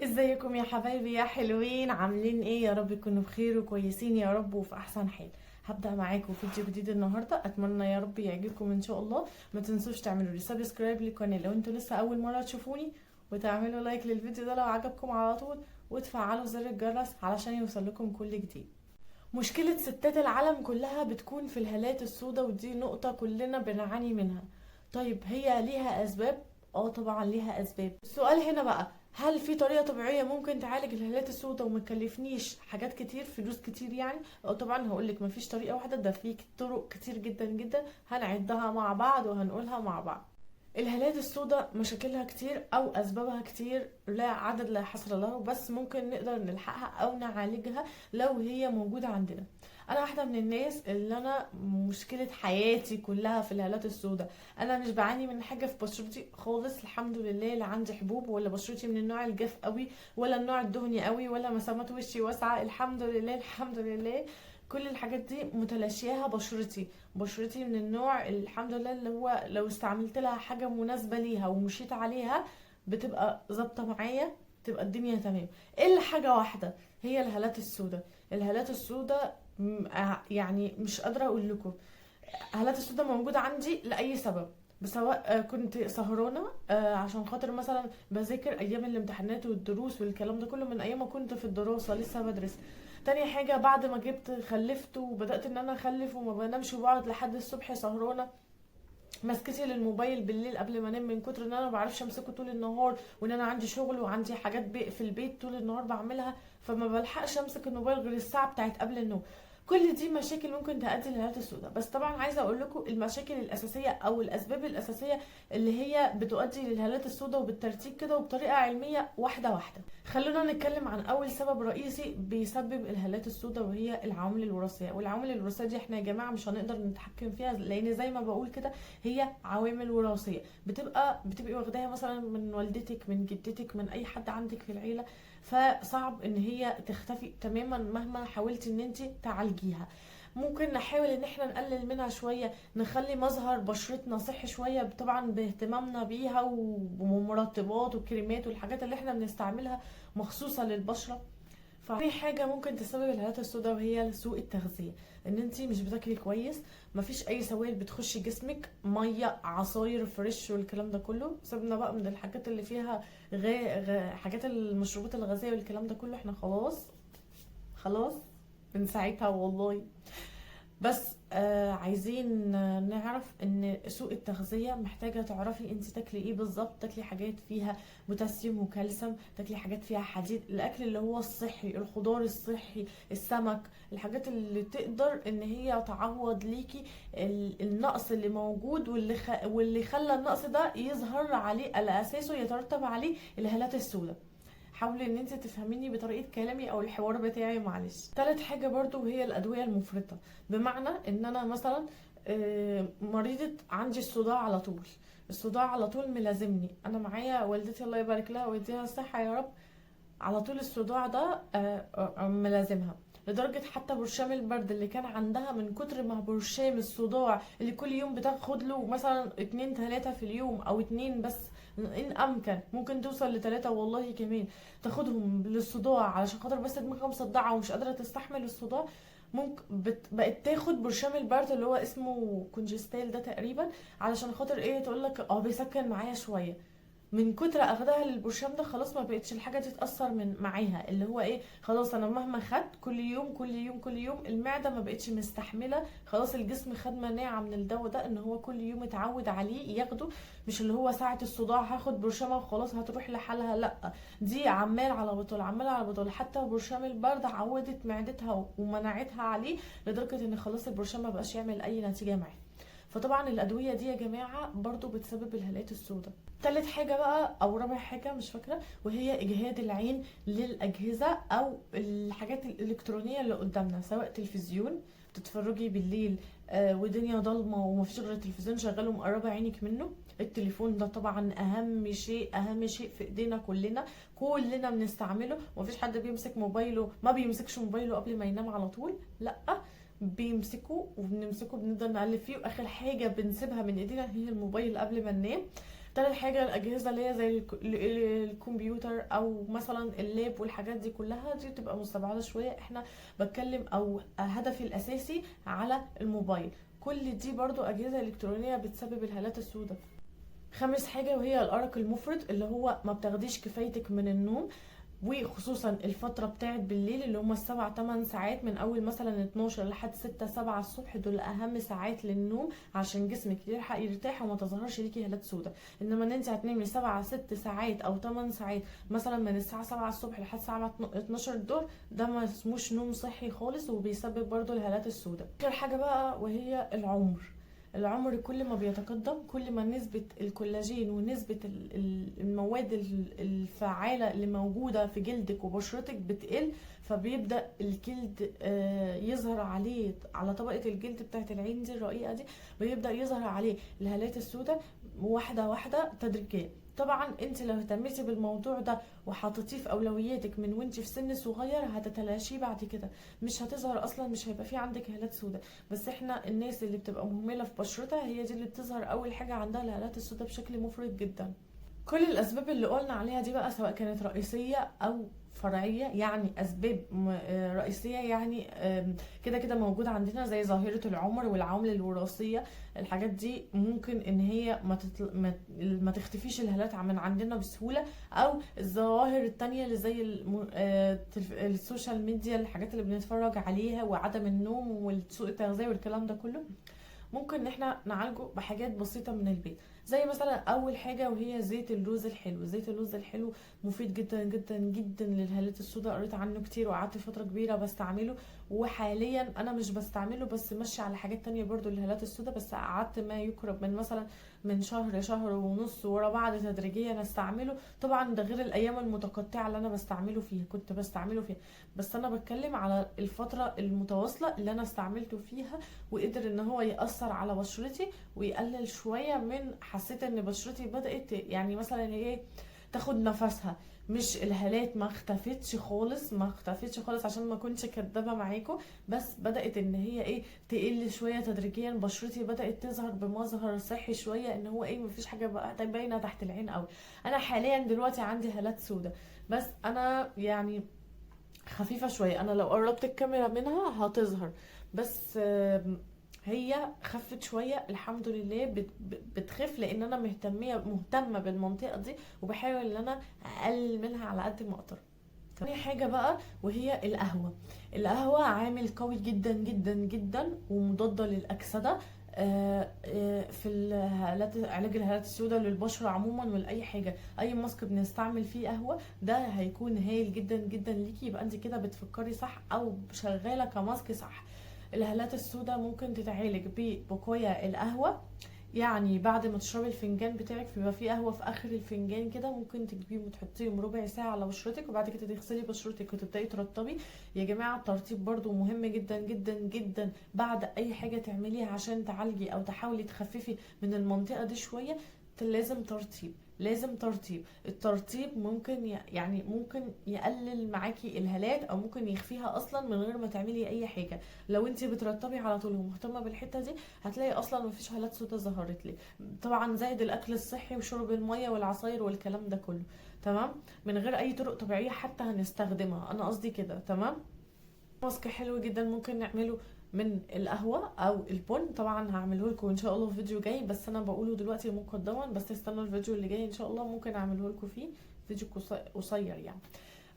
ازيكم يا حبايبي يا حلوين؟ عاملين ايه؟ يا رب تكونوا بخير وكويسين يا رب وفي احسن حال. هبدأ معاكم فيديو جديد النهارده، اتمنى يا رب يعجبكم ان شاء الله. ما تنسوش تعملوا لي subscribe للقناة لو انتوا لسه اول مرة تشوفوني، وتعملوا like للفيديو ده لو عجبكم على طول، وتفعلوا زر الجرس علشان يوصل لكم كل جديد. مشكلة ستات العالم كلها بتكون في الهالات السوداء، ودي نقطة كلنا بنعاني منها. طيب هي ليها اسباب؟ طبعا ليها اسباب. السؤال هنا بقى، هل في طريقة طبيعية ممكن تعالج الهالات السوداء وما تكلفنيش حاجات كتير، فلوس كتير يعني؟ طبعا هقولك مفيش طريقة واحدة، ده في طرق كتير جدا جدا هنعدها مع بعض وهنقولها مع بعض. الهالات السوداء مشاكلها كتير او اسبابها كتير، لا عدد لا حصر له، بس ممكن نقدر نلحقها او نعالجها لو هي موجودة عندنا. انا واحدة من الناس اللي انا مشكلة حياتي كلها في الهالات السوداء. انا مش بعاني من حاجة في بشرتي خالص الحمد لله، لا عندي حبوب ولا بشرتي من النوع الجاف قوي ولا النوع الدهني قوي ولا مسامات وشي واسعة، الحمد لله الحمد لله. كل الحاجات دي متلاشياها بشرتي. بشرتي من النوع الحمد لله اللي هو لو استعملت لها حاجة مناسبة ليها ومشيت عليها بتبقى ظابطة معايا، تبقى الدنيا تمام. الا حاجة واحدة، هي الهالات السوداء. الهالات السوداء يعني مش قادرة اقول لكم، الهالات السوداء موجودة عندي لأي سبب، سواء كنت سهرانة عشان خاطر مثلا بذاكر ايام الامتحانات والدروس والكلام ده كله، من ايام ما كنت في الدراسة لسه بدرس. تاني حاجة بعد ما جبت خلفت وبدأت ان انا اخلف وما بنامش وبقعد لحد الصبح سهرانة، مسكتي للموبايل بالليل قبل ما انام من كتر ان انا ما بعرفش امسكه طول النهار، وان انا عندي شغل وعندي حاجات في البيت طول النهار بعملها، فما بلحقش امسك الموبايل غير الساعة بتاعت قبل النوم. كل دي مشاكل ممكن تؤدي للهالات السوداء. بس طبعا عايزه اقول لكم المشاكل الاساسية او الاسباب الاساسية اللي هي بتؤدي للهالات السوداء وبالترتيب كده وبطريقة علمية واحدة واحدة. خلونا نتكلم عن اول سبب رئيسي بيسبب الهالات السوداء، وهي العوامل الوراثية. والعوامل الوراثية دي احنا يا جماعة مش هنقدر نتحكم فيها، لان زي ما بقول كده هي عوامل وراثية، بتبقي واخداها مثلا من والدتك، من جدتك، من اي حد عندك في العيلة، فصعب ان هي تختفي تماما مهما حاولتي ان انت تعالجيها. ممكن نحاول ان احنا نقلل منها شوية، نخلي مظهر بشرتنا صحي شوية، طبعا باهتمامنا بيها ومرطبات والكريمات والحاجات اللي احنا بنستعملها مخصوصة للبشرة. ففي حاجة ممكن تسبب الهالات السوداء وهي سوء التغذية، ان انتي مش بتاكلي كويس، مفيش اي سوائل بتخش جسمك، مية، عصاير fresh والكلام ده كله. سيبنا بقى من الحاجات اللي فيها حاجات المشروبات الغازية والكلام ده كله، احنا خلاص من ساعتها والله. بس عايزين نعرف ان سوء التغذية محتاجة تعرفي انت تاكلي ايه بالظبط. تاكلي حاجات فيها بوتاسيوم وكالسيوم، تاكلي حاجات فيها حديد، الاكل اللي هو الصحي، الخضار الصحي، السمك، الحاجات اللي تقدر ان هي تعوض ليكي النقص اللي موجود واللي خلى النقص ده يظهر عليه، على اساسه يترتب عليه الهالات السوداء. حاولي ان انت تفهميني بطريقة كلامي او الحوار بتاعي معلش. تالت حاجة برضو وهي الادوية المفرطة، بمعنى ان انا مثلا، مريضه عندي الصداع على طول، الصداع على طول ملازمني، انا معايا والدتي الله يبارك لها ويديها الصحة يا رب، على طول الصداع ده، ملازمها، لدرجة حتى برشام البرد اللي كان عندها من كتر ما برشام الصداع اللي كل يوم بتاخد له مثلا 2 3 في اليوم او 2 بس ان امكن، ممكن توصل ل3 والله كمان، تاخدهم للصداع علشان خاطر بس دماغها مصدعة ومش قادرة تستحمل الصداع. ممكن بقت تاخد برشام البرد اللي هو اسمه كونجستال ده تقريبا، علشان خاطر ايه؟ تقولك بيسكن معايا شوية. من كتر اخدها للبرشام ده خلاص ما بقتش الحاجة دي تتاثر من معاها، اللي هو ايه، خلاص انا مهما خدت كل يوم كل يوم كل يوم المعدة ما بقتش مستحمله، خلاص الجسم خد مناعة من الدواء ده، ان هو كل يوم اتعود عليه ياخده، مش اللي هو ساعة الصداع هاخد برشامه وخلاص هتروح لحالها، لا دي عمال على بطال عمال على بطال. حتى برشام البرد عودت معدتها ومناعتها عليه لدرجة ان خلاص البرشام ما بقاش يعمل اي نتيجة معاه. فطبعا الادوية دي يا جماعة برضو بتسبب الهالات السوداء. تالت حاجة بقى او رابع حاجة مش فاكره، وهي اجهاد العين للاجهزة او الحاجات الالكترونية اللي قدامنا، سواء تلفزيون بتتفرجي بالليل، ودنيا ضلمة ومفيش غير التلفزيون شغال ومقربه عينك منه. التليفون ده طبعا اهم شيء في ايدينا كلنا، كلنا بنستعمله، ومفيش حد بيمسك موبايله، ما بيمسكش موبايله قبل ما ينام على طول، لا بيمسكه وبنمسكه بنفضل نقلب فيه، واخر حاجة بنسيبها من ايدينا هي الموبايل قبل ما ننام. تالت حاجة الاجهزة اللي هي زي الكمبيوتر او مثلا ال lap والحاجات دي كلها، دي بتبقى مستبعده شوية. احنا بتكلم او هدفي الاساسي على الموبايل. كل دي برضو اجهزة الكترونية بتسبب الهالات السوداء. خامس حاجة وهي الارق المفرط، اللي هو ما بتاخديش كفايتك من النوم، وخصوصا الفترة بتاعت بالليل اللي هما 7-8 ساعات، من اول مثلا 12 لحد 6-7 الصبح، دول اهم ساعات للنوم عشان جسمك يلحق يرتاح وما تظهرش ليكي هالات سوداء. انما ان انت هتنامي 7-6 ساعات او 8 ساعات مثلا من الساعة 7 الصبح لحد الساعة 12 الظهر، ده ما اسموش نوم صحي خالص، وبيسبب برضو الهالات السوداء. اخر حاجة بقى وهي العمر. العمر كل ما بيتقدم كل ما نسبة الكولاجين ونسبة المواد الفعالة اللي موجودة في جلدك وبشرتك بتقل، فبيبدأ الجلد يظهر عليه على طبقة الجلد بتاعت العين دي الرقيقة دي، بيبدأ يظهر عليه الهالات السوداء واحدة واحدة تدريجيا. طبعا انت لو اهتميتي بالموضوع ده وحطيتيه في اولوياتك من وانت في سن صغير هتتلاشيه بعد كده، مش هتظهر اصلا، مش هيبقى في عندك هالات سوداء. بس احنا الناس اللي بتبقى مهملة في بشرتها هي دي اللي بتظهر اول حاجة عندها الهالات السوداء بشكل مفرط جدا. كل الاسباب اللي قلنا عليها دي بقى سواء كانت رئيسية او فرعية، يعني اسباب رئيسية يعني كده كده موجودة عندنا زي ظاهره العمر والعوامل الوراثية، الحاجات دي ممكن ان هي ما تختفيش الهالات من عندنا بسهولة، او الظواهر التانية اللي زي ال social media، الحاجات اللي بنتفرج عليها، وعدم النوم وسوء التغذية والكلام ده كله، ممكن ان احنا نعالجه بحاجات بسيطة من البيت. زي مثلا اول حاجة وهي زيت اللوز الحلو. زيت اللوز الحلو مفيد جدا جدا جدا للهالات السوداء، قريت عنه كتير وقعدت فترة كبيرة بستعمله، وحاليا انا مش بستعمله بس ماشية على حاجات تانية برضو للهالات السوداء، بس قعدت ما يقرب من مثلا من شهر، شهر ونص ورا بعض تدريجيا استعمله. طبعا ده غير الايام المتقطعة اللي انا بستعمله فيها، كنت بستعمله فيها، بس انا بتكلم على الفترة المتواصلة اللي انا استعملته فيها وقدر ان هو يأثر على بشرتي ويقلل شوية من، حسيت ان بشرتي بدأت يعني مثلا ايه تاخد نفسها، مش الهالات ما اختفتش خالص، ما اختفتش خالص عشان ما كنتش كدابه معاكم، بس بدأت ان هي ايه تقل شوية تدريجيا، بشرتي بدأت تظهر بمظهر صحي شوية، ان هو ايه مفيش حاجة بقى باينة تحت العين قوي. انا حاليا دلوقتي عندي هالات سودة بس انا يعني خفيفة شوية، انا لو قربت الكاميرا منها هتظهر، بس هي خفت شوية الحمد لله، بتخف لان انا مهتمة بالمنطقة دي وبحاول ان انا اقلل منها على قد ما اقدر. تاني حاجة بقى وهي القهوة. القهوة عامل قوي جدا جدا جدا ومضاده للاكسده في الهالات، علاج الهالات السوداء للبشره عموما ولاي حاجة. اي ماسك بنستعمل فيه قهوة ده هيكون هايل جدا جدا ليكي، يبقى انت كده بتفكري صح او شغالة كماسك صح. الهالات السوداء ممكن تتعالج ببقايا القهوة، يعني بعد ما تشربي الفنجان بتاعك بيبقى فيه قهوة في اخر الفنجان كده، ممكن تجيبيهم وتحطيهم ربع ساعة على بشرتك، وبعد كده تغسلي بشرتك وتبداي ترطبي. يا جماعة الترطيب برضو مهم جدا جدا جدا بعد اي حاجة تعمليها عشان تعالجي او تحاولي تخففي من المنطقة دي شوية، لازم ترطيب، لازم ترطيب. الترطيب ممكن يعني ممكن يقلل معاكي الهالات او ممكن يخفيها اصلا من غير ما تعملي اي حاجة. لو انت بترطبي على طول ومهتمه بالحتة دي هتلاقي اصلا مفيش هالات سوداء ظهرت لك. طبعا زائد الاكل الصحي وشرب المية والعصاير والكلام ده كله، تمام، من غير اي طرق طبيعية حتى هنستخدمها، انا قصدي كده، تمام. ماسك حلو جدا ممكن نعمله من القهوة او البن، طبعا هعمله لكم ان شاء الله في فيديو جاي، بس انا بقوله دلوقتي مقدما، بس استنوا الفيديو اللي جاي ان شاء الله ممكن اعمله لكم فيه فيديو قصير يعني.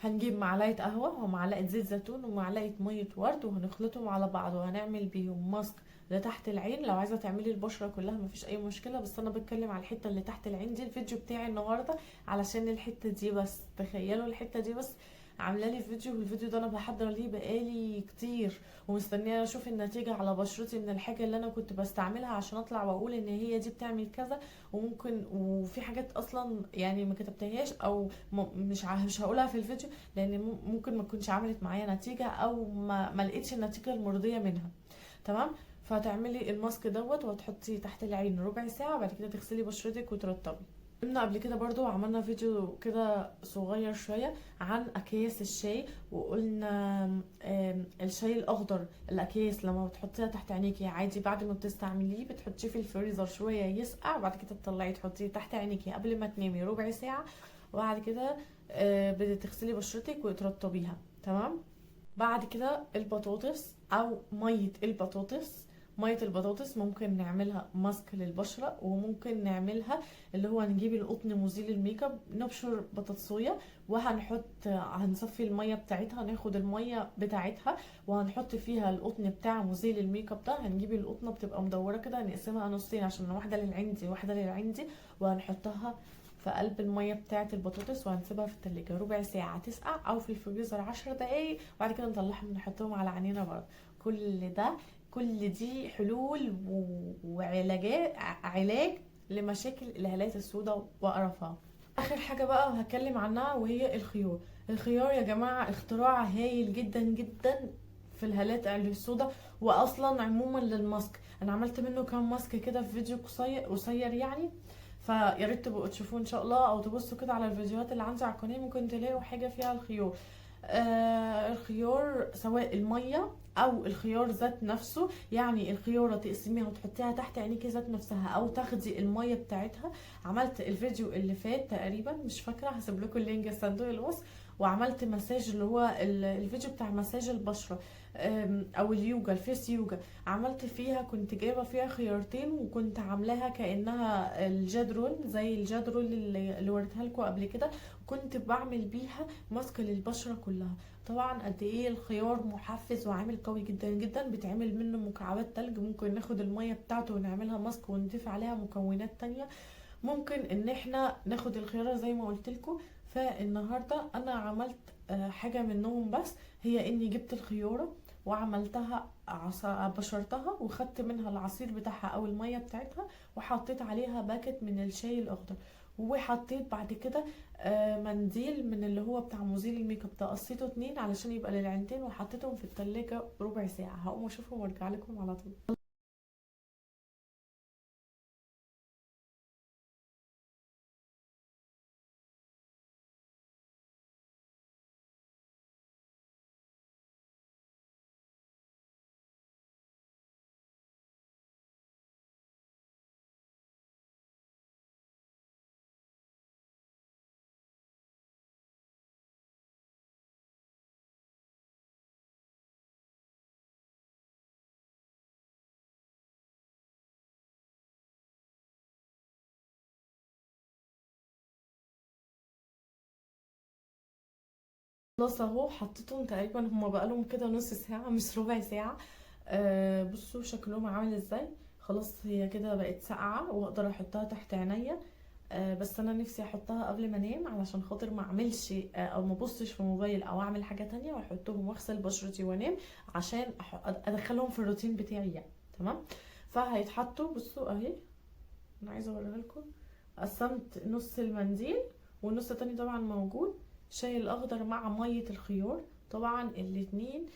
هنجيب معلقه قهوة ومعلقة زيت زيتون ومعلقة مية ورد وهنخلطهم على بعض وهنعمل بيهم ماسك لتحت العين. لو عايزه تعملي البشرة كلها مفيش اي مشكلة، بس انا بتكلم على الحتة اللي تحت العين دي. الفيديو بتاعي النهارده علشان الحتة دي بس، تخيلوا الحتة دي بس عامله لي فيديو، والفيديو ده انا بحضر ليه بقالي كتير ومستنيه اشوف النتيجة على بشرتي من الحاجة اللي انا كنت بستعملها عشان اطلع واقول ان هي دي بتعمل كذا. وممكن وفي حاجات اصلا يعني ما كتبتهاش او مش هقولها في الفيديو لان ممكن ما تكونش عملت معايا نتيجة او ما لقيتش النتيجة المرضية منها، تمام. فهتعملي الماسك دوت وتحطيه تحت العين ربع ساعة، بعد كده تغسلي بشرتك وترطبي. قلنا قبل كده برضو عملنا فيديو كده صغير شوية عن اكياس الشاي، وقلنا الشاي الاخضر الاكياس لما بتحطيها تحت عينيكي عادي بعد ما بتستعمليه بتحطيه في الفريزر شوية يسقع، وبعد كده تطلعيه تحطيه تحت عينيكي قبل ما تنامي ربع ساعة، وبعد كده بتغسلي بشرتك وترطبيها. تمام. بعد كده البطاطس او مية البطاطس. مية البطاطس ممكن نعملها ماسك للبشرة، وممكن نعملها اللي هو نجيب القطن مزيل الميك اب، نبشر بطاطسية هنصفي المية بتاعتها، ناخد المية بتاعتها وهنحط فيها القطن بتاع مزيل الميك اب ده. هنجيب القطنة بتبقى مدورة كده، هنقسمها نصين عشان واحدة للعندي وواحدة للعندي، وهنحطها في قلب المية بتاعة البطاطس وهنسيبها في التلاجة ربع ساعة تسقع، او في الفريزر 10 دقايق، وبعد كده نطلعهم نحطهم على عينينا برضه. كل دي حلول وعلاجات، علاج لمشاكل الهالات السوداء وقرفها. اخر حاجة بقى هتكلم عنها وهي الخيار. الخيار يا جماعة اختراع هايل جدا جدا في الهالات السوداء، واصلا عموما للماسك. انا عملت منه كام ماسك كده في فيديو قصير يعني، فيا ريت تبقوا تشوفوه ان شاء الله، او تبصوا كده على الفيديوهات اللي عندي على القناة ممكن تلاقوا حاجة فيها الخيار. الخيار سواء المية او الخيار ذات نفسه، يعني الخيارة تقسميها وتحطيها تحت عينيكي ذات نفسها، او تاخدي المية بتاعتها. عملت الفيديو اللي فات تقريبا مش فاكره، هسيب لكم ال link صندوق الوصف، وعملت مساج اللي هو الفيديو بتاع مساج البشرة، او اليوجا، ال face yoga، عملت فيها كنت جايبه فيها خيارتين، وكنت عاملاها كانها ال jade roll، زي ال jade roll اللي وريتها لكم قبل كده، كنت بعمل بيها ماسك للبشره كلها. طبعا قد ايه الخيار محفز وعامل قوي جدا جدا، بيتعمل منه مكعبات تلج، ممكن ناخد المية بتاعته ونعملها ماسك ونضيف عليها مكونات تانية. ممكن ان احنا ناخد الخيارة زي ما قلت لكم. فالنهارده انا عملت حاجة منهم، بس هي اني جبت الخيارة وعملتها بشرتها، وخدت منها العصير بتاعها او المية بتاعتها، وحطيت عليها باكت من الشاي الاخضر، وحطيت بعد كده منديل من اللي هو بتاع مزيل الميك اب ده، قصيته 2 علشان يبقى للعينتين، وحطيتهم في التلاجة ربع ساعة. هقوم اشوفهم وارجع لكم على طول. خلاص اهو حطيتهم تقريبا، هما بقالهم كده نص ساعة مش ربع ساعة. بصوا شكلهم عامل ازاي. خلاص هي كده بقت ساقعة واقدر احطها تحت عينيا. بس انا نفسي احطها قبل ما انام علشان خاطر ما اعملش، او ما ابصش في موبايل او اعمل حاجة تانية، واحطهم واغسل بشرتي وانام عشان ادخلهم في الروتين بتاعي يعني. تمام. فهيتحطوا، بصوا اهي، انا عايزة اوريها لكم. قسمت نص المنديل والنص التاني طبعا موجود، شاي الاخضر مع مية الخيار. طبعا الاتنين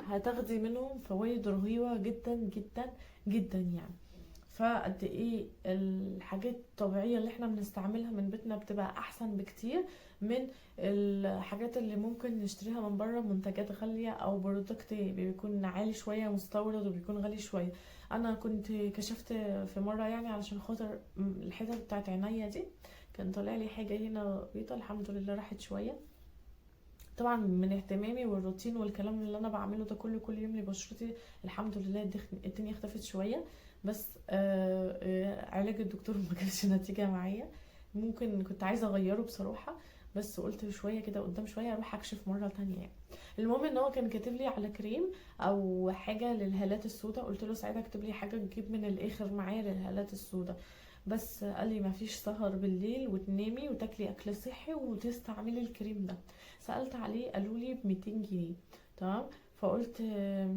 هتاخدي منهم فوائد رهيبة جدا جدا جدا يعني. فقد ايه الحاجات الطبيعية اللي احنا بنستعملها من بيتنا بتبقى احسن بكتير من الحاجات اللي ممكن نشتريها من بره، منتجات غالية او product بيكون عالي شوية مستورد وبيكون غالي شوية. انا كنت كشفت في مرة علشان خاطر الحتة بتاعت عينيا دي كان طالع لي حاجة هنا بيضة، الحمد لله راحت شوية. طبعا من اهتمامي والروتين والكلام اللي انا بعمله ده كله كل يوم لبشرتي، الحمد لله الدنيا اختفت شوية. بس علاج الدكتور ما جابش نتيجة معايا، ممكن كنت عايزه اغيره بصراحة، بس قلت شوية كده قدام شوية اروح اكشف مرة تانية يعني. المهم ان هو كان كاتب لي على كريم او حاجة للهالات السوداء، قلت له ساعتها اكتب لي حاجة تجيب من الاخر معايا للهالات السوداء، بس قال لي ما فيش سهر بالليل وتنامي وتاكلي اكل صحي وتستعملي الكريم ده. سالت عليه قالوا لي ب 200 جنيه. تمام. فقلت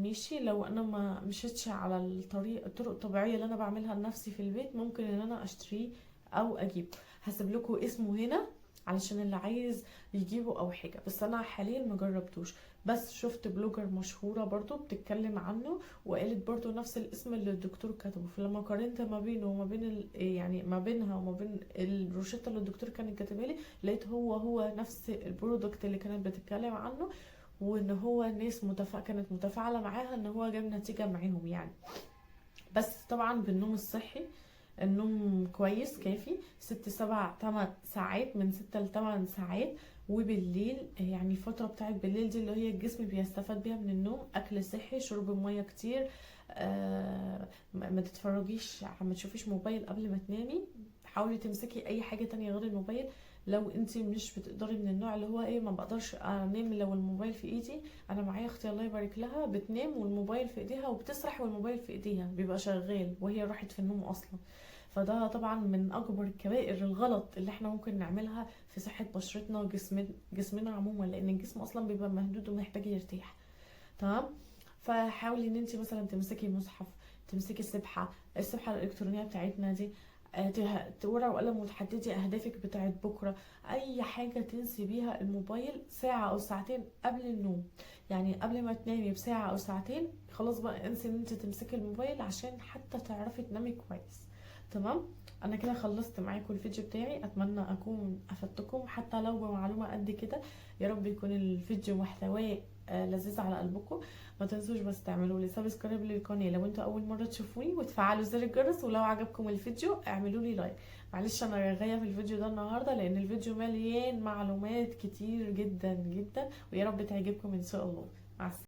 ماشي، لو انا ما مشيتش على الطرق الطبيعية اللي انا بعملها لنفسي في البيت ممكن ان انا اشتريه او اجيبه. هسيب لكم اسمه هنا علشان اللي عايز يجيبه او حاجة. بس انا حاليا مجربتوش، بس شفت blogger مشهورة برضو بتتكلم عنه وقالت برضو نفس الاسم اللي الدكتور كتبه. فلما قارنت ما بينه وما بين يعني ما بينها وما بين الروشتة اللي الدكتور كان كاتبها لي، لقيت هو هو نفس ال product اللي كانت بتتكلم عنه، وان هو الناس كانت متفاعلة معاها ان هو جاب نتيجة معاهم يعني. بس طبعا بالنوم الصحي، النوم كويس كافي 6 7 8 ساعات، من 6 ل 8 ساعات. وبالليل يعني الفترة بتاعت بالليل دي اللي هي الجسم بيستفاد بيها من النوم، اكل صحي، شرب مية كتير، ما تتفرجيش، ما تشوفيش موبايل قبل ما تنامي، حاولي تمسكي اي حاجة تانية غير الموبايل. لو انت مش بتقدري، من النوع اللي هو ايه ما بقدرش انام لو الموبايل في ايدي، انا معايا اختي الله يبارك لها بتنام والموبايل في ايديها، وبتسرح والموبايل في ايديها بيبقى شغال وهي راحت في النوم اصلا. فده طبعا من اكبر الكبائر الغلط اللي احنا ممكن نعملها في صحة بشرتنا وجسمنا عموما، لان الجسم اصلا بيبقى مهدود ومحتاج يرتاح. تمام. فحاولي ان انت مثلا تمسكي مصحف، تمسكي السبحة، السبحة الالكترونية بتاعتنا دي، ورقة وقلم وتحددي اهدافك بتاعت بكرة، اي حاجة تنسي بيها الموبايل ساعة او ساعتين قبل النوم. يعني قبل ما تنامي بساعة او ساعتين خلاص بقى انسي ان انت تمسكي الموبايل عشان حتى تعرفي تنامي كويس. تمام. انا كده خلصت معاكم الفيديو بتاعي، اتمنى اكون افدتكم حتى لو بمعلومة قد كده. يا رب يكون الفيديو محتواه لذيذ على قلبكم. ما تنسوش بس تعملوا لي subscribe للقناة لو انتوا اول مرة تشوفوني، وتفعلوا زر الجرس، ولو عجبكم الفيديو اعملوا لي like. معلش انا رغايه في الفيديو ده النهارده لان الفيديو مليان معلومات كتير جدا جدا، ويا رب تعجبكم ان شاء الله. مع السلامة.